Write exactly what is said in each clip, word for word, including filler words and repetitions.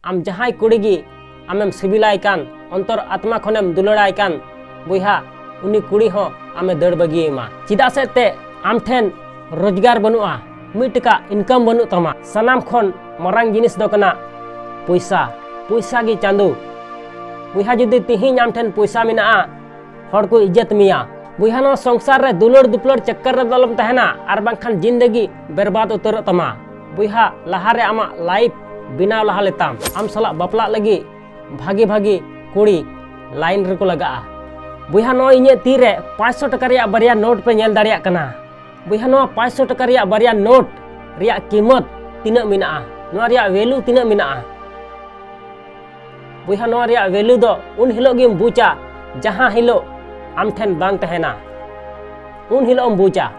ᱟᱢ ᱡᱟᱦᱟᱸᱭ ᱠᱩᱲᱤ ᱜᱮ ᱟᱢᱮᱢ ᱥᱤᱵᱤᱞᱟᱭ ᱠᱟᱱ, ᱚᱱᱛᱚᱨ ᱟᱛᱢᱟ ᱠᱷᱚᱱᱮᱢ ᱫᱩᱞᱟᱹᱲᱟᱭ ᱠᱟᱱ, ᱵᱚᱭᱦᱟ, ᱩᱱᱤ ᱠᱩᱲᱤ ᱦᱚᱸ ᱟᱢᱮ ᱫᱟᱹᱲ ᱵᱟᱹᱜᱤᱭᱟᱢᱟ᱾ ᱪᱮᱫᱟᱜ ᱥᱮ ᱛᱮ ᱟᱢ ᱴᱷᱮᱱ ᱨᱳᱡᱽᱜᱟᱨ ᱵᱟᱹᱱᱩᱜᱼᱟ, ᱢᱤᱫ ᱴᱟᱠᱟ ᱤᱱᱠᱟᱢ ᱵᱟᱹᱱᱩᱜ ᱛᱟᱢᱟ᱾ ᱥᱟᱱᱟᱢ ᱠᱷᱚᱱ ᱢᱟᱨᱟᱝ ᱡᱤᱱᱤᱥ ᱫᱚ ᱠᱟᱱᱟ ᱯᱚᱭᱥᱟ᱾ ᱯᱚᱭᱥᱟ ᱜᱮ ᱪᱟᱸᱫᱚ᱾ ᱵᱚᱭᱦᱟ, ᱡᱩᱫᱤ ᱛᱤᱦᱤᱧ ᱟᱢ ᱴᱷᱮᱱ ᱯᱚᱭᱥᱟ ᱢᱮᱱᱟᱜᱼᱟ, ᱦᱚᱲ ᱠᱚ ᱤᱡᱽᱡᱚᱛ ᱢᱮᱭᱟ᱾ ᱵᱚᱭᱦᱟ, ᱱᱚᱣᱟ ᱥᱚᱝᱥᱟᱨ ᱨᱮ ᱫᱩᱞᱟᱹᱲ ᱫᱩᱯᱞᱟᱹᱲ ᱪᱟᱠᱠᱟᱨ ᱨᱮᱫᱚ ᱟᱞᱚᱢ ᱛᱟᱦᱮᱱᱟ, ᱟᱨ ᱵᱟᱝᱠᱷᱟᱱ ᱡᱤᱱᱫᱮᱜᱤ ᱵᱮᱨᱵᱟᱫ ᱩᱛᱟᱹᱨᱚᱜ ᱛᱟᱢᱟ᱾ ᱵᱚᱭᱦᱟ, ᱞᱟᱦᱟᱨᱮ ᱟᱢᱟᱜ ᱞᱟᱭᱤᱯᱷ ᱵᱮᱱᱟᱣ ᱞᱟᱦᱟ ᱞᱮᱛᱟᱢ᱾ ᱟᱢ ᱥᱟᱞᱟᱜ ᱵᱟᱯᱞᱟᱜ ᱞᱟᱹᱜᱤᱫ ᱵᱷᱟᱜᱮ ᱵᱷᱟᱜᱮ ᱠᱩᱲᱤ ᱞᱟᱭᱤᱱ ᱨᱮᱠᱚ ᱞᱟᱜᱟᱜᱼᱟ᱾ ᱵᱚᱭᱦᱟ, ᱱᱚᱜᱼᱚᱭ ᱤᱧᱟᱹᱜ ᱛᱤ ᱨᱮ ᱯᱟᱸᱪᱥᱚ ᱴᱟᱠᱟ ᱨᱮᱭᱟᱜ ᱵᱟᱨᱭᱟ ᱱᱳᱴ ᱯᱮ ᱧᱮᱞ ᱫᱟᱲᱮᱭᱟᱜ ᱠᱟᱱᱟ᱾ ᱵᱚᱭᱦᱟ, ᱱᱚᱣᱟ ᱯᱟᱸᱪᱥᱚ ᱴᱟᱠᱟ ᱨᱮᱭᱟᱜ ᱵᱟᱨᱭᱟ ᱱᱳᱴ ᱨᱮᱭᱟᱜ ᱠᱤᱢᱚᱛ ᱛᱤᱱᱟᱹᱜ ᱢᱮᱱᱟᱜᱼᱟ? ᱱᱚᱣᱟ ᱨᱮᱭᱟᱜ ᱵᱷᱮᱞᱩ ᱛᱤᱱᱟᱹᱜ ᱢᱮᱱᱟᱜᱼᱟ? ᱵᱚᱭᱦᱟ, ᱱᱚᱣᱟ ᱨᱮᱭᱟᱜ ᱵᱷᱮᱞᱩ ᱫᱚ ᱩᱱ ᱦᱤᱞᱳᱜ ᱜᱮᱢ ᱵᱩᱡᱟ, ᱡᱟᱦᱟᱸ ᱦᱤᱞᱳᱜ ᱟᱢ ᱴᱷᱮᱱ ᱵᱟᱝ ᱛᱟᱦᱮᱱᱟ, ᱩᱱ ᱦᱤᱞᱳᱜ ᱮᱢ ᱵᱩᱡᱟ᱾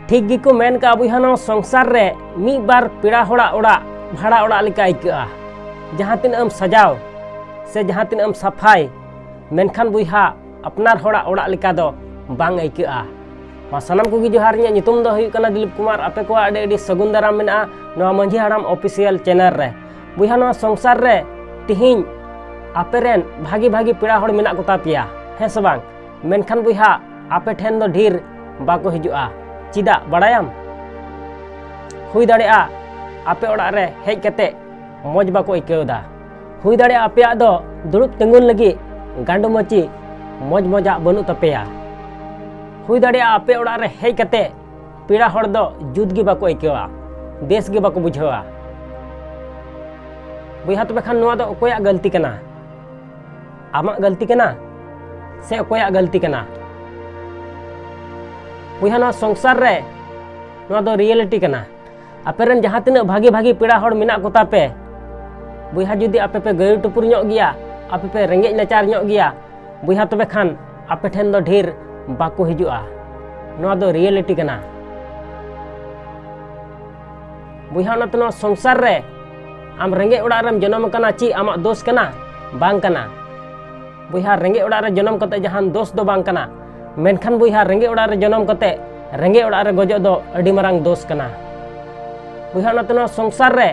ᱴᱷᱤᱠ ᱜᱮᱠᱚ ᱢᱮᱱ ᱠᱟᱜᱼᱟ ᱵᱚᱭᱦᱟ, ᱱᱚᱣᱟ ᱥᱚᱝᱥᱟᱨ ᱨᱮ ᱢᱤᱫ ᱵᱟᱨ ᱯᱮᱲᱟ ᱦᱚᱲᱟᱜ ᱚᱲᱟᱜ ᱵᱷᱟᱲᱟ ᱚᱲᱟᱜ ᱞᱮᱠᱟ ᱟᱹᱭᱠᱟᱹᱜᱼᱟ᱾ ᱡᱟᱦᱟᱸ ᱛᱤᱱᱟᱹᱜ ᱮᱢ ᱥᱟᱡᱟᱣ ᱥᱮ ᱡᱟᱦᱟᱸ ᱛᱤᱱᱟᱹᱜ ᱮᱢ ᱥᱟᱯᱷᱟᱭ, ᱢᱮᱱᱠᱷᱟᱱ ᱵᱚᱭᱦᱟ, ᱟᱯᱱᱟᱨ ᱦᱚᱲᱟᱜ ᱚᱲᱟᱜ ᱞᱮᱠᱟ ᱫᱚ ᱵᱟᱝ ᱟᱹᱭᱠᱟᱹᱜᱼᱟ᱾ ᱢᱟ ᱥᱟᱱᱟᱢ ᱠᱚᱜᱮ ᱡᱚᱦᱟᱨ, ᱤᱧᱟᱹᱜ ᱧᱩᱛᱩᱢ ᱫᱚ ᱦᱩᱭᱩᱜ ᱠᱟᱱᱟ ᱫᱤᱞᱤᱯ ᱠᱩᱢᱟᱨ᱾ ᱟᱯᱮ ᱠᱚᱣᱟᱜ ᱟᱹᱰᱤ ᱟᱹᱰᱤ ᱥᱟᱹᱜᱩᱱ ᱫᱟᱨᱟᱢ ᱢᱮᱱᱟᱜᱼᱟ ᱱᱚᱣᱟ ᱢᱟᱹᱡᱷᱤ ᱦᱟᱲᱟᱢ ᱚᱯᱷᱤᱥᱤᱭᱟᱞ ᱪᱮᱱᱮᱞ ᱨᱮ᱾ ᱵᱚᱭᱦᱟ, ᱱᱚᱣᱟ ᱥᱚᱝᱥᱟᱨ ᱨᱮ ᱛᱤᱦᱤᱧ ᱟᱯᱮ ᱨᱮᱱ ᱵᱷᱟᱜᱤ ᱵᱷᱟᱜᱤ ᱯᱮᱲᱟ ᱦᱚᱲ ᱢᱮᱱᱟᱜ ᱠᱚᱛᱟ ᱯᱮᱭᱟ, ᱦᱮᱸ ᱥᱮ ᱵᱟᱝ? ᱢᱮᱱᱠᱷᱟᱱ ᱵᱚᱭᱦᱟ, ᱟᱯᱮ ᱴᱷᱮᱱ ᱫᱚ ᱰᱷᱮᱨ ᱵᱟᱠᱚ ᱦᱤᱡᱩᱜᱼᱟ᱾ ᱪᱮᱫᱟᱜ ᱵᱟᱲᱟᱭᱟᱢ? ᱦᱩᱭ ᱫᱟᱲᱮᱭᱟᱜᱼᱟ ᱟᱯᱮ ᱚᱲᱟᱜ ᱨᱮ ᱦᱮᱡ ᱠᱟᱛᱮ ᱢᱚᱡᱽ ᱵᱟᱠᱚ ᱟᱹᱭᱠᱟᱹᱣ ᱮᱫᱟ᱾ ᱦᱩᱭ ᱫᱟᱲᱮᱭᱟᱜᱼᱟ ᱟᱯᱮᱭᱟᱜ ᱫᱚ ᱫᱩᱲᱩᱵ ᱛᱤᱸᱜᱩᱱ ᱞᱟᱹᱜᱤᱫ ᱜᱟᱸᱰᱚ ᱢᱟᱹᱪᱤ ᱢᱚᱡᱽ ᱢᱚᱡᱟᱜ ᱵᱟᱹᱱᱩᱜ ᱛᱟᱯᱮᱭᱟ᱾ ᱦᱩᱭ ᱫᱟᱲᱮᱭᱟᱜᱼᱟ ᱟᱯᱮ ᱚᱲᱟᱜ ᱨᱮ ᱦᱮᱡ ᱠᱟᱛᱮ ᱯᱮᱲᱟ ᱦᱚᱲ ᱫᱚ ᱡᱩᱛ ᱜᱮ ᱵᱟᱠᱚ ᱟᱹᱭᱠᱟᱹᱣᱟ, ᱵᱮᱥ ᱜᱮ ᱵᱟᱠᱚ ᱵᱩᱡᱷᱟᱹᱣᱟ᱾ ᱵᱚᱭᱦᱟ, ᱛᱚᱵᱮ ᱠᱷᱟᱱ ᱱᱚᱣᱟ ᱫᱚ ᱚᱠᱚᱭᱟᱜ ᱜᱟᱹᱞᱛᱤ ᱠᱟᱱᱟ? ᱟᱢᱟᱜ ᱜᱟᱹᱞᱛᱤ ᱠᱟᱱᱟ ᱥᱮ ᱚᱠᱚᱭᱟᱜ ᱜᱟᱹᱞᱛᱤ ᱠᱟᱱᱟ? ᱵᱚᱭᱦᱟ, ᱱᱚᱣᱟ ᱥᱚᱝᱥᱟᱨ ᱨᱮ ᱱᱚᱣᱟ ᱫᱚ ᱨᱤᱭᱮᱞᱤᱴᱤ ᱠᱟᱱᱟ᱾ ᱟᱯᱮ ᱨᱮᱱ ᱡᱟᱦᱟᱸ ᱛᱤᱱᱟᱹᱜ ᱵᱷᱟᱜᱮ ᱵᱷᱟᱜᱮ ᱯᱮᱲᱟ ᱦᱚᱲ ᱢᱮᱱᱟᱜ ᱠᱚᱛᱟ ᱯᱮ, ᱵᱚᱭᱦᱟ, ᱡᱩᱫᱤ ᱟᱯᱮ ᱯᱮ ᱜᱟᱹᱭᱩ ᱴᱩᱯᱩᱨ ᱧᱚᱜ ᱜᱮᱭᱟ, ᱟᱯᱮ ᱯᱮ ᱨᱮᱸᱜᱮᱡ ᱱᱟᱪᱟᱨ ᱧᱚᱜ ᱜᱮᱭᱟ, ᱵᱚᱭᱦᱟ, ᱛᱚᱵᱮ ᱠᱷᱟᱱ ᱟᱯᱮ ᱴᱷᱮᱱ ᱫᱚ ᱰᱷᱮᱨ ᱵᱟᱠᱚ ᱦᱤᱡᱩᱜᱼᱟ᱾ ᱱᱚᱣᱟ ᱫᱚ ᱨᱤᱭᱮᱞᱤᱴᱤ ᱠᱟᱱᱟ᱾ ᱵᱚᱭᱦᱟ, ᱚᱱᱟᱛᱮ ᱱᱚᱣᱟ ᱥᱚᱝᱥᱟᱨ ᱨᱮ ᱟᱢ ᱨᱮᱸᱜᱮᱡ ᱚᱲᱟᱜ ᱨᱮᱢ ᱡᱚᱱᱚᱢ ᱟᱠᱟᱱᱟ, ᱪᱮᱫ ᱟᱢᱟᱜ ᱫᱳᱥ ᱠᱟᱱᱟ? ᱵᱟᱝ ᱠᱟᱱᱟ᱾ ᱵᱚᱭᱦᱟ, ᱨᱮᱸᱜᱮᱡ ᱚᱲᱟᱜ ᱨᱮ ᱡᱚᱱᱚᱢ ᱠᱟᱛᱮ ᱡᱟᱦᱟᱱ ᱫᱳᱥ ᱫᱚ ᱵᱟᱝ ᱠᱟᱱᱟ, ᱢᱮᱱᱠᱷᱟᱱ ᱵᱚᱭᱦᱟ, ᱨᱮᱸᱜᱮᱡ ᱚᱲᱟᱜ ᱨᱮ ᱡᱚᱱᱚᱢ ᱠᱟᱛᱮ ᱨᱮᱸᱜᱮᱡ ᱚᱲᱟᱜ ᱨᱮ ᱜᱚᱡᱚᱜ ᱫᱚ ᱟᱹᱰᱤ ᱢᱟᱨᱟᱝ ᱫᱳᱥ ᱠᱟᱱᱟ᱾ ᱵᱚᱭᱦᱟ, ᱚᱱᱟᱛᱮ ᱱᱚᱣᱟ ᱥᱚᱝᱥᱟᱨ ᱨᱮ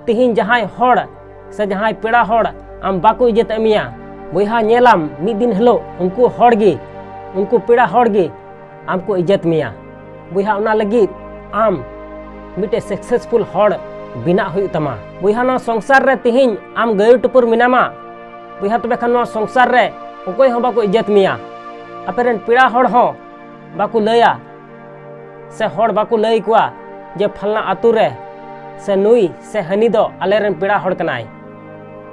ᱛᱤᱦᱤᱧ ᱡᱟᱦᱟᱸᱭ ᱦᱚᱲ ᱥᱮ ᱡᱟᱦᱟᱸᱭ ᱯᱮᱲᱟ ᱦᱚᱲ ᱟᱢ ᱵᱟᱠᱚ ᱤᱡᱽᱡᱚᱛ ᱮᱫ ᱢᱮᱭᱟ, ᱵᱚᱭᱦᱟ, ᱧᱮᱞᱟᱢ ᱢᱤᱫ ᱫᱤᱱ ᱦᱤᱞᱳᱜ ᱩᱱᱠᱩ ᱦᱚᱲ ᱜᱮ, ᱩᱱᱠᱩ ᱯᱮᱲᱟ ᱦᱚᱲ ᱜᱮ ᱟᱢ ᱠᱚ ᱤᱡᱽᱡᱚᱛ ᱢᱮᱭᱟ᱾ ᱵᱚᱭᱦᱟ, ᱚᱱᱟ ᱞᱟᱹᱜᱤᱫ ᱟᱢ ᱢᱤᱫᱴᱮᱡ ᱥᱟᱠᱥᱮᱥᱯᱷᱩᱞ ᱦᱚᱲ ᱵᱮᱱᱟᱜ ᱦᱩᱭᱩᱜ ᱛᱟᱢᱟ᱾ ᱵᱚᱭᱦᱟ, ᱱᱚᱣᱟ ᱥᱚᱝᱥᱟᱨ ᱨᱮ ᱛᱮᱦᱮᱧ ᱟᱢ ᱜᱟᱹᱭᱩ ᱴᱩᱯᱩᱨ ᱢᱮᱱᱟᱢᱟ, ᱵᱚᱭᱦᱟ, ᱛᱚᱵᱮ ᱠᱷᱟᱱ ᱱᱚᱣᱟ ᱥᱚᱝᱥᱟᱨ ᱨᱮ ᱚᱠᱚᱭ ᱦᱚᱸ ᱵᱟᱠᱚ ᱤᱡᱽᱡᱚᱛ ᱢᱮᱭᱟ᱾ ᱟᱯᱮᱨᱮᱱ ᱯᱮᱲᱟ ᱦᱚᱲ ᱦᱚᱸ ᱵᱟᱠᱚ ᱞᱟᱹᱭᱟ, ᱥᱮ ᱦᱚᱲ ᱵᱟᱠᱚ ᱞᱟᱹᱭ ᱟᱠᱚᱣᱟ ᱡᱮ ᱯᱷᱟᱞᱱᱟ ᱟᱛᱳ ᱨᱮ ᱥᱮ ᱱᱩᱭ ᱥᱮ ᱦᱟᱹᱱᱤ ᱫᱚ ᱟᱞᱮᱨᱮᱱ ᱯᱮᱲᱟ ᱦᱚᱲ ᱠᱟᱱᱟᱭ᱾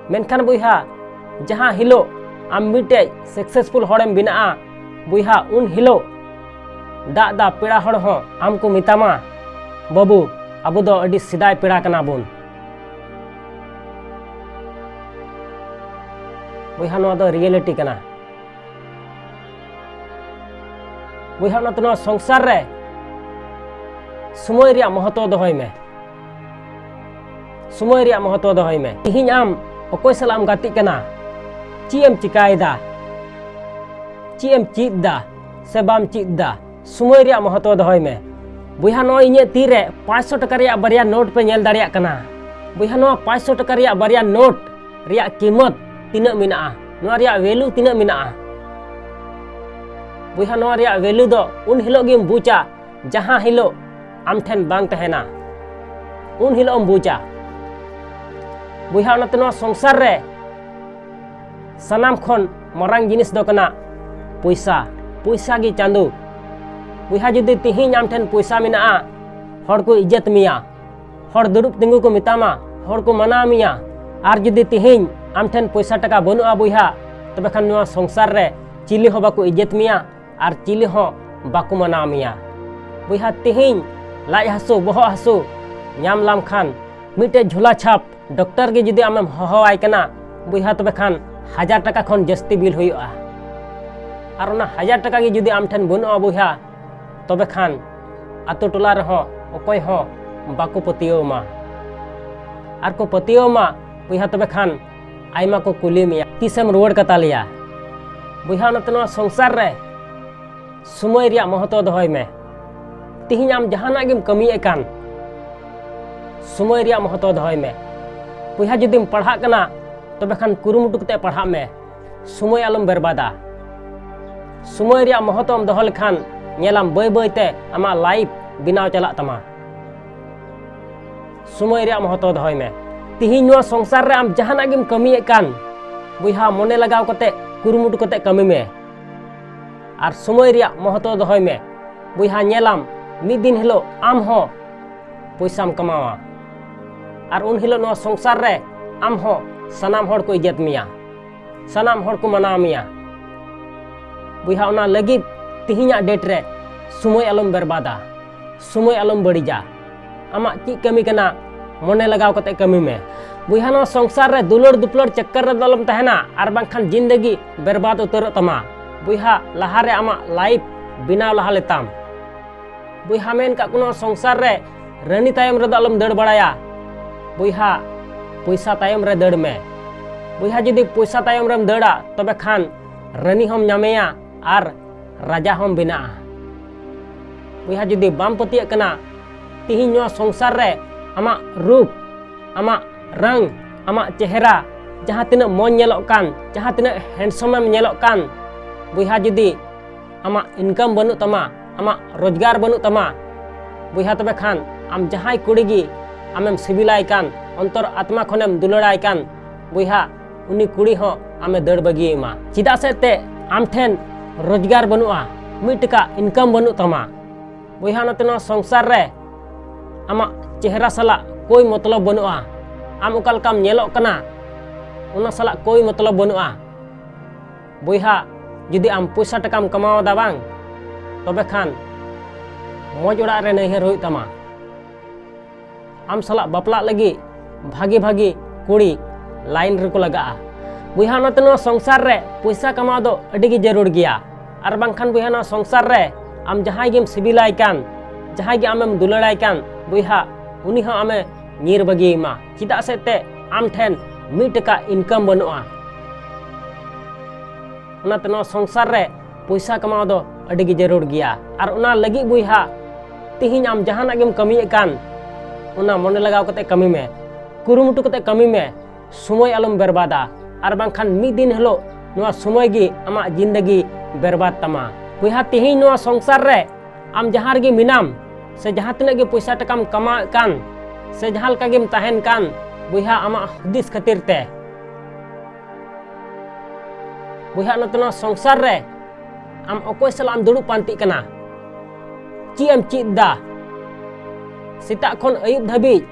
ᱢᱮᱱᱠᱷᱟᱱ ᱵᱚᱭᱦᱟ, ᱡᱟᱦᱟᱸ ᱦᱤᱞᱳᱜ ᱟᱢ ᱢᱤᱫᱴᱮᱡ ᱥᱟᱠᱥᱮᱥᱯᱷᱩᱞ ᱦᱚᱲᱮᱢ ᱵᱮᱱᱟᱜᱼᱟ, ᱵᱚᱭᱦᱟ, ᱩᱱ ᱦᱤᱞᱳᱜ ᱫᱟᱜ ᱫᱟᱜ ᱯᱮᱲᱟ ᱦᱚᱲ ᱦᱚᱸ ᱟᱢ ᱠᱚ ᱢᱮᱛᱟᱢᱟ, "ᱵᱟᱹᱵᱩ, ᱟᱵᱚ ᱫᱚ ᱟᱹᱰᱤ ᱥᱮᱫᱟᱭ ᱯᱮᱲᱟ ᱠᱟᱱᱟ ᱵᱚᱱ᱾" ᱵᱚᱭᱦᱟ, ᱱᱚᱣᱟ ᱫᱚ ᱨᱤᱭᱮᱞᱤᱴᱤ ᱠᱟᱱᱟ᱾ ᱵᱚᱭᱦᱟ, ᱚᱱᱟᱛᱮ ᱱᱚᱣᱟ ᱥᱚᱝᱥᱟᱨ ᱨᱮ ᱥᱚᱢᱚᱭ ᱨᱮᱭᱟᱜ ᱢᱚᱦᱚᱛᱚ ᱫᱚᱦᱚᱭ ᱢᱮ᱾ ᱥᱚᱢᱚᱭ ᱨᱮᱭᱟᱜ ᱢᱚᱦᱚᱛᱚ ᱫᱚᱦᱚᱭ ᱢᱮ᱾ ᱛᱮᱦᱮᱧ ᱟᱢ ᱚᱠᱚᱭ ᱥᱟᱞᱟᱜ ᱮᱢ ᱜᱟᱛᱮᱜ ᱠᱟᱱᱟ, ᱪᱮᱫ ᱮᱢ ᱪᱤᱠᱟᱭᱮᱫᱟ, ᱪᱮᱫ ᱮᱢ ᱪᱮᱫ ᱫᱟ ᱥᱮ ᱵᱟᱢ ᱪᱮᱫ ᱫᱟ, ᱥᱚᱢᱚᱭ ᱨᱮᱭᱟᱜ ᱢᱚᱦᱚᱛᱚ ᱫᱚᱦᱚᱭ ᱢᱮ᱾ ᱵᱚᱭᱦᱟ, ᱱᱚᱜᱼᱚᱭ ᱤᱧᱟᱹᱜ ᱛᱤ ᱨᱮ ᱯᱟᱸᱪᱥᱚ ᱴᱟᱠᱟ ᱨᱮᱭᱟᱜ ᱵᱟᱨᱭᱟ ᱱᱳᱴ ᱯᱮ ᱧᱮᱞ ᱫᱟᱲᱮᱭᱟᱜ ᱠᱟᱱᱟ᱾ ᱵᱚᱭᱦᱟ, ᱱᱚᱣᱟ ᱯᱟᱸᱪᱥᱚ ᱴᱟᱠᱟ ᱨᱮᱭᱟᱜ ᱵᱟᱨᱭᱟ ᱱᱳᱴ ᱨᱮᱭᱟᱜ ᱠᱤᱢᱚᱛ ᱛᱤᱱᱟᱹᱜ ᱢᱮᱱᱟᱜᱼᱟ, ᱱᱚᱣᱟ ᱨᱮᱭᱟᱜ ᱵᱷᱮᱞᱩ ᱛᱤᱱᱟᱹᱜ ᱢᱮᱱᱟᱜᱼᱟ? ᱵᱚᱭᱦᱟ, ᱱᱚᱣᱟ ᱨᱮᱭᱟᱜ ᱵᱷᱮᱞᱩ ᱫᱚ ᱩᱱ ᱦᱤᱞᱳᱜ ᱜᱮᱢ ᱵᱩᱡᱟ, ᱡᱟᱦᱟᱸ ᱦᱤᱞᱳᱜ ᱟᱢ ᱴᱷᱮᱱ ᱵᱟᱝ ᱛᱟᱦᱮᱱᱟ, ᱩᱱ ᱦᱤᱞᱳᱜ ᱮᱢ ᱵᱩᱡᱟ᱾ ᱵᱚᱭᱦᱟ, ᱚᱱᱟᱛᱮ ᱱᱚᱣᱟ ᱥᱚᱝᱥᱟᱨ ᱨᱮ ᱥᱟᱱᱟᱢ ᱠᱷᱚᱱ ᱢᱟᱨᱟᱝ ᱡᱤᱱᱤᱥ ᱫᱚ ᱠᱟᱱᱟ ᱯᱚᱭᱥᱟ᱾ ᱯᱚᱭᱥᱟ ᱜᱮ ᱪᱟᱸᱫᱚ᱾ ᱵᱚᱭᱦᱟ, ᱡᱩᱫᱤ ᱛᱮᱦᱮᱧ ᱟᱢ ᱴᱷᱮᱱ ᱯᱚᱭᱥᱟ ᱢᱮᱱᱟᱜᱼᱟ, ᱦᱚᱲ ᱠᱚ ᱤᱡᱽᱡᱚᱛ ᱢᱮᱭᱟ, ᱦᱚᱲ ᱫᱩᱲᱩᱵ ᱛᱤᱸᱜᱩ ᱠᱚ ᱢᱮᱛᱟᱢᱟ, ᱦᱚᱲ ᱠᱚ ᱢᱟᱱᱟᱣ ᱢᱮᱭᱟ᱾ ᱟᱨ ᱡᱩᱫᱤ ᱛᱮᱦᱮᱧ ᱟᱢ ᱴᱷᱮᱱ ᱯᱚᱭᱥᱟ ᱴᱟᱠᱟ ᱵᱟᱹᱱᱩᱜᱼᱟ ᱵᱚᱭᱦᱟ, ᱛᱚᱵᱮ ᱠᱷᱟᱱ ᱱᱚᱣᱟ ᱥᱚᱝᱥᱟᱨ ᱨᱮ ᱪᱤᱞᱤ ᱦᱚᱸ ᱵᱟᱠᱚ ᱤᱡᱽᱡᱚᱛ ᱢᱮᱭᱟ ᱟᱨ ᱪᱤᱞᱤ ᱦᱚᱸ ᱵᱟᱠᱚ ᱢᱟᱱᱟᱣ ᱢᱮᱭᱟ᱾ ᱵᱚᱭᱦᱟ, ᱛᱮᱦᱮᱧ ᱞᱟᱡ ᱦᱟᱹᱥᱩ, ᱵᱚᱦᱚᱜ ᱦᱟᱹᱥᱩ ᱧᱟᱢ ᱞᱟᱢ ᱠᱷᱟᱱ, ᱢᱤᱫᱴᱮᱡ ᱡᱷᱚᱞᱟ ᱪᱷᱟᱯ ᱰᱚᱠᱴᱚᱨ ᱜᱮ ᱡᱩᱫᱤ ᱟᱢᱮᱢ ᱦᱚᱦᱚᱣᱟᱭ ᱠᱟᱱᱟ ᱵᱚᱭᱦᱟ, ᱛᱚᱵᱮ ᱠᱷᱟᱱ ᱦᱟᱡᱟᱨ ᱴᱟᱠᱟ ᱠᱷᱚᱱ ᱡᱟᱹᱥᱛᱤ ᱵᱤᱞ ᱦᱩᱭᱩᱜᱼᱟ᱾ ᱟᱨ ᱚᱱᱟ ᱦᱟᱡᱟᱨ ᱴᱟᱠᱟ ᱜᱮ ᱡᱩᱫᱤ ᱟᱢ ᱴᱷᱮᱱ ᱵᱟᱹᱱᱩᱜᱼᱟ ᱵᱚᱭᱦᱟ, ᱛᱚᱵᱮ ᱠᱷᱟᱱ ᱟᱛᱳ ᱴᱚᱞᱟ ᱨᱮᱦᱚᱸ ᱚᱠᱚᱭ ᱦᱚᱸ ᱵᱟᱠᱚ ᱯᱟᱹᱛᱭᱟᱹᱣ ᱟᱢᱟ᱾ ᱟᱨ ᱠᱚ ᱯᱟᱹᱛᱭᱟᱹᱣ ᱟᱢᱟ ᱵᱚᱭᱦᱟ, ᱛᱚᱵᱮ ᱠᱷᱟᱱ ᱟᱭᱢᱟ ᱠᱚ ᱠᱩᱞᱤ ᱢᱮᱭᱟ, "ᱛᱤᱥᱮᱢ ᱨᱩᱣᱟᱹᱲ ᱠᱟᱛᱟ ᱞᱮᱭᱟ?" ᱵᱚᱭᱦᱟ, ᱚᱱᱟᱛᱮ ᱱᱚᱣᱟ ᱥᱚᱝᱥᱟᱨ ᱨᱮ ᱥᱚᱢᱚᱭ ᱨᱮᱭᱟᱜ ᱢᱚᱦᱚᱛᱚ ᱫᱚᱦᱚᱭ ᱢᱮ᱾ ᱛᱮᱦᱮᱧ ᱟᱢ ᱡᱟᱦᱟᱱᱟᱜ ᱜᱮᱢ ᱠᱟᱹᱢᱤᱭᱮᱫ ᱠᱟᱱ, ᱥᱚᱢᱚᱭ ᱨᱮᱭᱟᱜ ᱢᱚᱦᱚᱛᱚ ᱫᱚᱦᱚᱭ ᱢᱮ᱾ ᱵᱚᱭᱦᱟ, ᱡᱩᱫᱤᱢ ᱯᱟᱲᱦᱟᱜ ᱠᱟᱱᱟ, ᱛᱚᱵᱮ ᱠᱷᱟᱱ ᱠᱩᱨᱩᱢᱩᱴᱩ ᱠᱟᱛᱮ ᱯᱟᱲᱦᱟᱜ ᱢᱮ᱾ ᱥᱚᱢᱚᱭ ᱟᱞᱚᱢ ᱵᱮᱨᱵᱟᱫᱟ᱾ ᱥᱚᱢᱚᱭ ᱨᱮᱭᱟᱜ ᱢᱚᱦᱚᱛᱚᱢ ᱫᱚᱦᱚ ᱞᱮᱠᱷᱟᱱ, ᱧᱮᱞᱟᱢ ᱵᱟᱹᱭ ᱵᱟᱹᱭ ᱛᱮ ᱟᱢᱟᱜ ᱞᱟᱭᱤᱯᱷ ᱵᱮᱱᱟᱣ ᱪᱟᱞᱟᱜ ᱛᱟᱢᱟ᱾ ᱥᱚᱢᱚᱭ ᱨᱮᱭᱟᱜ ᱢᱚᱦᱚᱛᱚ ᱫᱚᱦᱚᱭ ᱢᱮ᱾ ᱛᱤᱦᱤᱧ ᱱᱚᱣᱟ ᱥᱚᱝᱥᱟᱨ ᱨᱮ ᱟᱢ ᱡᱟᱦᱟᱱᱟᱜ ᱜᱮᱢ ᱠᱟᱹᱢᱤᱭᱮᱫ ᱠᱟᱱ, ᱵᱚᱭᱦᱟ, ᱢᱚᱱᱮ ᱞᱟᱜᱟᱣ ᱠᱟᱛᱮ, ᱠᱩᱨᱩᱢᱩᱴᱩ ᱠᱟᱛᱮ ᱠᱟᱹᱢᱤ ᱢᱮ᱾ ᱟᱨ ᱥᱚᱢᱚᱭ ᱨᱮᱭᱟᱜ ᱢᱚᱦᱚᱛᱚ ᱫᱚᱦᱚᱭ ᱢᱮ᱾ ᱵᱚᱭᱦᱟ, ᱧᱮᱞᱟᱢ ᱢᱤᱫ ᱫᱤᱱ ᱦᱤᱞᱳᱜ ᱟᱢ ᱦᱚᱸ ᱯᱚᱭᱥᱟᱢ ᱠᱟᱢᱟᱣᱟ᱾ ᱟᱨ ᱩᱱ ᱦᱤᱞᱳᱜ ᱱᱚᱣᱟ ᱥᱚᱝᱥᱟᱨ ᱨᱮ ᱟᱢ ᱦᱚᱸ ᱥᱟᱱᱟᱢ ᱦᱚᱲ ᱠᱚ ᱤᱡᱽᱡᱚᱛ ᱢᱮᱭᱟ, ᱥᱟᱱᱟᱢ ᱦᱚᱲ ᱠᱚ ᱢᱟᱱᱟᱣ ᱢᱮᱭᱟ᱾ ᱵᱚᱭᱦᱟ, ᱚᱱᱟ ᱞᱟᱹᱜᱤᱫ ᱛᱤᱦᱤᱧᱟᱜ ᱰᱮᱴ ᱨᱮ ᱥᱚᱢᱚᱭ ᱟᱞᱚᱢ ᱵᱮᱨᱵᱟᱫᱟ, ᱥᱚᱢᱚᱭ ᱟᱞᱚᱢ ᱵᱟᱹᱲᱤᱡᱟ᱾ ᱟᱢᱟᱜ ᱪᱮᱫ ᱠᱟᱹᱢᱤ ᱠᱟᱱᱟ, ᱢᱚᱱᱮ ᱞᱟᱜᱟᱣ ᱠᱟᱛᱮ ᱠᱟᱹᱢᱤ ᱢᱮ᱾ ᱵᱚᱭᱦᱟ, ᱱᱚᱣᱟ ᱥᱚᱝᱥᱟᱨ ᱨᱮ ᱫᱩᱞᱟᱹᱲ ᱫᱩᱯᱞᱟᱹᱲ ᱪᱚᱠᱠᱚᱨ ᱨᱮᱫᱚ ᱟᱞᱚᱢ ᱛᱟᱦᱮᱱᱟ, ᱟᱨ ᱵᱟᱝᱠᱷᱟᱱ ᱡᱤᱱᱫᱮᱜᱤ ᱵᱮᱨᱵᱟᱫ ᱩᱛᱟᱹᱨᱚᱜ ᱛᱟᱢᱟ᱾ ᱵᱚᱭᱦᱟ, ᱞᱟᱦᱟᱨᱮ ᱟᱢᱟᱜ ᱞᱟᱭᱤᱯᱷ ᱵᱮᱱᱟᱣ ᱞᱟᱦᱟ ᱞᱮᱛᱟᱢ᱾ ᱵᱚᱭᱦᱟ, ᱢᱮᱱ ᱠᱟᱜ ᱠᱚ, ᱱᱚᱣᱟ ᱥᱚᱝᱥᱟᱨ ᱨᱮ ᱨᱟᱹᱱᱤ ᱛᱟᱭᱚᱢ ᱨᱮᱫᱚ ᱟᱞᱚᱢ ᱫᱟᱹᱲ ᱵᱟᱲᱟᱭᱟ᱾ ᱵᱚᱭᱦᱟ, ᱯᱚᱭᱥᱟ ᱛᱟᱭᱚᱢ ᱨᱮ ᱫᱟᱹᱲ ᱢᱮ᱾ ᱵᱚᱭᱦᱟ, ᱡᱩᱫᱤ ᱯᱚᱭᱥᱟ ᱛᱟᱭᱚᱢ ᱨᱮᱢ ᱫᱟᱹᱲᱟ, ᱛᱚᱵᱮ ᱠᱷᱟᱱ ᱨᱟᱹᱱᱤ ᱦᱚᱸᱢ ᱧᱟᱢᱮᱭᱟ ᱟᱨ ᱨᱟᱡᱟ ᱦᱚᱸᱢ ᱵᱮᱱᱟᱜᱼᱟ᱾ ᱵᱚᱭᱦᱟ, ᱡᱩᱫᱤ ᱵᱟᱢ ᱯᱟᱹᱛᱭᱟᱹᱜ ᱠᱟᱱᱟ, ᱛᱤᱦᱤᱧ ᱱᱚᱣᱟ ᱥᱚᱝᱥᱟᱨ ᱨᱮ ᱟᱢᱟᱜ ᱨᱩᱯ, ᱟᱢᱟᱜ ᱨᱟᱝ, ᱟᱢᱟᱜ ᱪᱮᱦᱨᱟ, ᱡᱟᱦᱟᱸ ᱛᱤᱱᱟᱹᱜ ᱢᱚᱡᱽ ᱧᱮᱞᱚᱜ ᱠᱟᱱ, ᱡᱟᱦᱟᱸ ᱛᱤᱱᱟᱹᱜ ᱦᱮᱱᱰᱥᱚᱢ ᱮᱢ ᱧᱮᱞᱚᱜ ᱠᱟᱱ, ᱵᱚᱭᱦᱟ, ᱡᱩᱫᱤ ᱟᱢᱟᱜ ᱤᱱᱠᱟᱢ ᱵᱟᱹᱱᱩᱜ ᱛᱟᱢᱟ, ᱟᱢᱟᱜ ᱨᱳᱡᱽᱜᱟᱨ ᱵᱟᱹᱱᱩᱜ ᱛᱟᱢᱟ, ᱵᱚᱭᱦᱟ, ᱛᱚᱵᱮ ᱠᱷᱟᱱ ᱟᱢ ᱡᱟᱦᱟᱸᱭ ᱠᱩᱲᱤ ᱜᱮ ᱟᱢᱮᱢ ᱥᱤᱵᱤᱞᱟᱭ ᱠᱟᱱ, ᱚᱱᱛᱚᱨ ᱟᱛᱢᱟ ᱠᱷᱚᱱᱮᱢ ᱫᱩᱞᱟᱹᱲᱟᱭ ᱠᱟᱱ, ᱵᱚᱭᱦᱟ, ᱩᱱᱤ ᱠᱩᱲᱤ ᱦᱚᱸ ᱟᱢᱮ ᱫᱟᱹᱲ ᱵᱟᱹᱜᱤᱭᱟᱢᱟ᱾ ᱪᱮᱫᱟᱜ ᱥᱮ ᱛᱮ ᱟᱢ ᱴᱷᱮᱱ ᱨᱳᱡᱽᱜᱟᱨ ᱵᱟᱹᱱᱩᱜᱼᱟ, ᱢᱤᱫ ᱴᱟᱠᱟ ᱤᱱᱠᱟᱢ ᱵᱟᱹᱱᱩᱜ ᱛᱟᱢᱟ᱾ ᱵᱚᱭᱦᱟ, ᱚᱱᱟᱛᱮ ᱱᱚᱣᱟ ᱥᱚᱝᱥᱟᱨ ᱨᱮ ᱟᱢᱟᱜ ᱪᱮᱦᱨᱟ ᱥᱟᱞᱟᱜ ᱠᱳᱭ ᱢᱚᱛᱞᱚᱵ ᱵᱟᱹᱱᱩᱜᱼᱟ᱾ ᱟᱢ ᱚᱠᱟ ᱞᱮᱠᱟᱢ ᱧᱮᱞᱚᱜ ᱠᱟᱱᱟ, ᱚᱱᱟ ᱥᱟᱞᱟᱜ ᱠᱳᱭ ᱢᱚᱛᱞᱚᱵ ᱵᱟᱹᱱᱩᱜᱼᱟ᱾ ᱵᱚᱭᱦᱟ, ᱡᱩᱫᱤ ᱟᱢ ᱯᱚᱭᱥᱟ ᱴᱟᱠᱟᱢ ᱠᱟᱢᱟᱣ ᱮᱫᱟ ᱵᱟᱝ, ᱛᱚᱵᱮ ᱠᱷᱟᱱ ᱢᱚᱡᱽ ᱚᱲᱟᱜ ᱨᱮ ᱱᱟᱹᱭᱦᱟᱹᱨ ᱦᱩᱭᱩᱜ ᱛᱟᱢᱟ᱾ ᱟᱢ ᱥᱟᱞᱟᱜ ᱵᱟᱯᱞᱟᱜ ᱞᱟᱹᱜᱤᱫ ᱵᱷᱟᱜᱮ ᱵᱷᱟᱜᱮ ᱠᱩᱲᱤ ᱞᱟᱭᱤᱱ ᱨᱮᱠᱚ ᱞᱟᱜᱟᱜᱼᱟ᱾ ᱵᱚᱭᱦᱟ, ᱚᱱᱟᱛᱮ ᱱᱚᱣᱟ ᱥᱚᱝᱥᱟᱨ ᱨᱮ ᱯᱚᱭᱥᱟ ᱠᱟᱢᱟᱣ ᱫᱚ ᱟᱹᱰᱤ ᱜᱮ ᱡᱟᱹᱨᱩᱲ ᱜᱮᱭᱟ᱾ ᱟᱨ ᱵᱟᱝᱠᱷᱟᱱ ᱵᱚᱭᱦᱟ, ᱱᱚᱣᱟ ᱥᱚᱝᱥᱟᱨ ᱨᱮ ᱟᱢ ᱡᱟᱦᱟᱸᱭ ᱜᱮᱢ ᱥᱤᱵᱤᱞᱟᱭ ᱠᱟᱱ, ᱡᱟᱦᱟᱸᱭ ᱜᱮ ᱟᱢᱮᱢ ᱫᱩᱞᱟᱹᱲᱟᱭ ᱠᱟᱱ, ᱵᱚᱭᱦᱟ, ᱩᱱᱤ ᱦᱚᱸ ᱟᱢᱮ ᱧᱤᱨ ᱵᱟᱹᱜᱤᱭᱟᱢᱟ᱾ ᱪᱮᱫᱟᱜ ᱥᱮ ᱛᱮ ᱟᱢ ᱴᱷᱮᱱ ᱢᱤᱫ ᱴᱟᱠᱟ ᱤᱱᱠᱟᱢ ᱵᱟᱹᱱᱩᱜᱼᱟ᱾ ᱚᱱᱟᱛᱮ ᱱᱚᱣᱟ ᱥᱚᱝᱥᱟᱨ ᱨᱮ ᱯᱚᱭᱥᱟ ᱠᱟᱢᱟᱣ ᱫᱚ ᱟᱹᱰᱤ ᱜᱮ ᱡᱟᱹᱨᱩᱲ ᱜᱮᱭᱟ᱾ ᱟᱨ ᱚᱱᱟ ᱞᱟᱹᱜᱤᱫ ᱵᱚᱭᱦᱟ, ᱛᱤᱦᱤᱧ ᱟᱢ ᱡᱟᱦᱟᱱᱟᱜ ᱜᱮᱢ ᱠᱟᱹᱢᱤᱭᱮᱫ ᱠᱟᱱ, ᱚᱱᱟ ᱢᱚᱱᱮ ᱞᱟᱜᱟᱣ ᱠᱟᱛᱮ ᱠᱟᱹᱢᱤ ᱢᱮ᱾ ᱠᱩᱨᱩᱢᱩᱴᱩ ᱠᱟᱛᱮ ᱠᱟᱹᱢᱤ ᱢᱮ, ᱥᱚᱢᱚᱭ ᱟᱞᱚᱢ ᱵᱮᱨᱵᱟᱫᱟ, ᱟᱨ ᱵᱟᱝᱠᱷᱟᱱ ᱢᱤᱫ ᱫᱤᱱ ᱦᱤᱞᱳᱜ ᱱᱚᱣᱟ ᱥᱚᱢᱚᱭ ᱜᱮ ᱟᱢᱟᱜ ᱡᱤᱱᱫᱮᱜᱤ ᱵᱮᱨᱵᱟᱫ ᱛᱟᱢᱟ᱾ ᱵᱚᱭᱦᱟ, ᱛᱮᱦᱮᱧ ᱱᱚᱣᱟ ᱥᱚᱝᱥᱟᱨ ᱨᱮ ᱟᱢ ᱡᱟᱦᱟᱸ ᱨᱮᱜᱮ ᱢᱮᱱᱟᱢ, ᱥᱮ ᱡᱟᱦᱟᱸ ᱛᱤᱱᱟᱹᱜ ᱜᱮ ᱯᱚᱭᱥᱟ ᱴᱟᱠᱟᱢ ᱠᱟᱢᱟᱣᱮᱫ ᱠᱟᱱ, ᱥᱮ ᱡᱟᱦᱟᱸ ᱞᱮᱠᱟ ᱜᱮᱢ ᱛᱟᱦᱮᱱ ᱠᱟᱱ, ᱵᱚᱭᱦᱟ, ᱟᱢᱟᱜ ᱦᱩᱫᱤᱥ ᱠᱷᱟᱹᱛᱤᱨ ᱛᱮ, ᱵᱚᱭᱦᱟ, ᱱᱚᱛᱮ ᱱᱚᱣᱟ ᱥᱚᱝᱥᱟᱨ ᱨᱮ ᱟᱢ ᱚᱠᱚᱭ ᱥᱟᱞᱟᱜ ᱮᱢ ᱫᱩᱲᱩᱵ ᱯᱟᱱᱛᱮᱜ ᱠᱟᱱᱟ? ᱪᱮᱫ ᱮᱢ ᱪᱮᱫ ᱫᱟ? ᱥᱮᱛᱟᱜ ᱠᱷᱚᱱ ᱟᱹᱭᱩᱵ ᱫᱷᱟᱹᱵᱤᱡ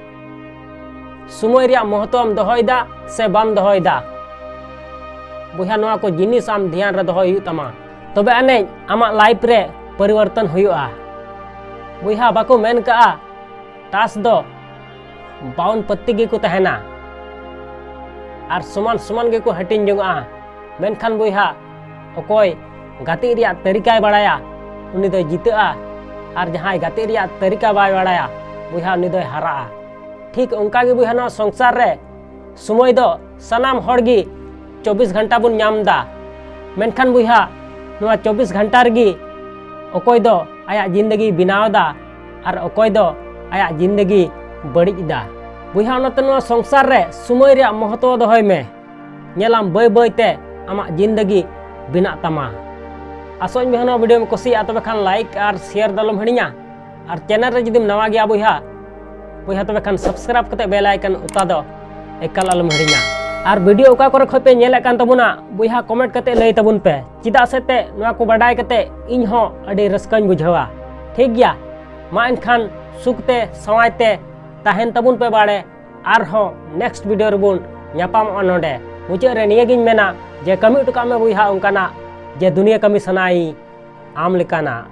ᱥᱚᱢᱚᱭ ᱨᱮᱭᱟᱜ ᱢᱚᱦᱚᱛᱚᱢ ᱫᱚᱦᱚᱭᱮᱫᱟ ᱥᱮ ᱵᱟᱢ ᱫᱚᱦᱚᱭᱮᱫᱟ? ᱵᱚᱭᱦᱟ, ᱱᱚᱣᱟ ᱠᱚ ᱡᱤᱱᱤᱥ ᱟᱢ ᱫᱷᱮᱭᱟᱱ ᱨᱮ ᱫᱚᱦᱚᱭ ᱦᱩᱭᱩᱜ ᱛᱟᱢᱟ, ᱛᱚᱵᱮ ᱟᱹᱱᱤᱡ ᱟᱢᱟᱜ life ᱨᱮ ᱯᱚᱨᱤᱵᱚᱨᱛᱚᱱ ᱦᱩᱭᱩᱜᱼᱟ᱾ ᱵᱚᱭᱦᱟ, ᱵᱟᱠᱚ ᱢᱮᱱ ᱠᱟᱜᱼᱟ, ᱴᱟᱥ ᱫᱚ ᱵᱟᱣᱩᱱ ᱯᱟᱹᱛᱤ ᱜᱮᱠᱚ ᱛᱟᱦᱮᱱᱟ ᱟᱨ ᱥᱚᱢᱟᱱ ᱥᱚᱢᱟᱱ ᱜᱮᱠᱚ ᱦᱟᱹᱴᱤᱧ ᱡᱚᱝᱚᱜᱼᱟ᱾ ᱢᱮᱱᱠᱷᱟᱱ ᱵᱚᱭᱦᱟ, ᱚᱠᱚᱭ ᱜᱟᱛᱮᱜ ᱨᱮᱭᱟᱜ ᱛᱟᱹᱨᱤᱠᱟᱭ ᱵᱟᱲᱟᱭᱟ, ᱩᱱᱤ ᱫᱚᱭ ᱡᱤᱛᱟᱹᱜᱼᱟ, ᱟᱨ ᱡᱟᱦᱟᱸᱭ ᱜᱟᱛᱮᱜ ᱨᱮᱭᱟᱜ ᱛᱟᱹᱨᱤᱠᱟ ᱵᱟᱭ ᱵᱟᱲᱟᱭᱟ, ᱵᱚᱭᱦᱟ, ᱩᱱᱤ ᱫᱚᱭ ᱦᱟᱨᱟᱜᱼᱟ᱾ ᱴᱷᱤᱠ ᱚᱱᱠᱟ ᱜᱮ ᱵᱚᱭᱦᱟ, ᱱᱚᱣᱟ ᱥᱚᱝᱥᱟᱨ ᱨᱮ ᱥᱚᱢᱚᱭ ᱫᱚ ᱥᱟᱱᱟᱢ ᱦᱚᱲ ᱜᱮ ᱪᱚᱵᱵᱤᱥ ᱜᱷᱚᱱᱴᱟ ᱵᱚᱱ ᱧᱟᱢ ᱮᱫᱟ, ᱢᱮᱱᱠᱷᱟᱱ ᱵᱚᱭᱦᱟ, ᱱᱚᱣᱟ ᱪᱚᱵᱵᱤᱥ ᱜᱷᱚᱱᱴᱟ ᱨᱮᱜᱮ ᱚᱠᱚᱭ ᱫᱚ ᱟᱭᱟᱜ ᱡᱤᱱᱫᱮᱜᱤ ᱵᱮᱱᱟᱣ ᱮᱫᱟ ᱟᱨ ᱚᱠᱚᱭ ᱫᱚ ᱟᱭᱟᱜ ᱡᱤᱱᱫᱮᱜᱤ ᱵᱟᱹᱲᱤᱡ ᱮᱫᱟ᱾ ᱵᱚᱭᱦᱟ, ᱚᱱᱟᱛᱮ ᱱᱚᱣᱟ ᱥᱚᱝᱥᱟᱨ ᱨᱮ ᱥᱚᱢᱚᱭ ᱨᱮᱭᱟᱜ ᱢᱚᱦᱚᱛᱚ ᱫᱚᱦᱚᱭ ᱢᱮ᱾ ᱧᱮᱞᱟᱢ, ᱵᱟᱹᱭ ᱵᱟᱹᱭ ᱛᱮ ᱟᱢᱟᱜ ᱡᱤᱱᱫᱮᱜᱤ ᱵᱮᱱᱟᱜ ᱛᱟᱢᱟ᱾ ᱟᱥᱚᱜ ᱟᱹᱧ ᱵᱚᱭᱦᱟ, ᱱᱚᱣᱟ video ᱮᱢ ᱠᱩᱥᱤᱭᱟᱜᱼᱟ, ᱛᱚᱵᱮ ᱠᱷᱟᱱ like ᱟᱨ share ᱫᱚ ᱟᱞᱚᱢ ᱦᱤᱲᱤᱧᱟ᱾ ᱟᱨ channel ᱨᱮ ᱡᱩᱫᱤᱢ ᱱᱟᱣᱟ ᱜᱮᱭᱟ ᱵᱚᱭᱦᱟ, ᱵᱚᱭᱦᱟ, ᱛᱚᱵᱮ ᱠᱷᱟᱱ subscribe ᱠᱟᱛᱮ bell icon ᱚᱛᱟ ᱫᱚ ᱮᱠᱟᱞ ᱟᱞᱚᱢ ᱦᱤᱲᱤᱧᱟ᱾ ᱟᱨ video ᱚᱠᱟ ᱠᱚᱨᱮ ᱠᱷᱚᱱ ᱯᱮ ᱧᱮᱞᱮᱫ ᱠᱟᱱ ᱛᱟᱵᱚᱱᱟ, ᱵᱚᱭᱦᱟ, comment ᱠᱟᱛᱮ ᱞᱟᱹᱭ ᱛᱟᱵᱚᱱ ᱯᱮ, ᱪᱮᱫᱟᱜ ᱥᱮ ᱛᱮ ᱱᱚᱣᱟ ᱠᱚ ᱵᱟᱰᱟᱭ ᱠᱟᱛᱮ ᱤᱧ ᱦᱚᱸ ᱟᱹᱰᱤ ᱨᱟᱹᱥᱠᱟᱹᱧ ᱵᱩᱡᱷᱟᱹᱣᱟ᱾ ᱴᱷᱤᱠ ᱜᱮᱭᱟ, ᱢᱟ ᱮᱱᱠᱷᱟᱱ ᱥᱩᱠ ᱛᱮ ᱥᱟᱶᱟᱭ ᱛᱮ ᱛᱟᱦᱮᱱ ᱛᱟᱵᱚᱱ ᱯᱮ ᱵᱟᱲᱮ᱾ ᱟᱨᱦᱚᱸ next video ᱨᱮᱵᱚᱱ ᱧᱟᱯᱟᱢᱚᱜᱼᱟ᱾ ᱱᱚᱰᱮ ᱢᱩᱪᱟᱹᱫ ᱨᱮ ᱱᱤᱭᱟᱹ ᱜᱤᱧ ᱢᱮᱱᱟ ᱡᱮ ᱠᱟᱹᱢᱤ ᱦᱚᱴᱚ ᱠᱟᱜ ᱢᱮ ᱵᱚᱭᱦᱟ ᱚᱱᱠᱟᱱᱟᱜ ᱡᱮ ᱫᱩᱱᱤᱭᱟᱹ ᱠᱟᱹᱢᱤ ᱥᱟᱱᱟᱭᱤᱧ ᱟᱢ ᱞᱮᱠᱟᱱᱟᱜ᱾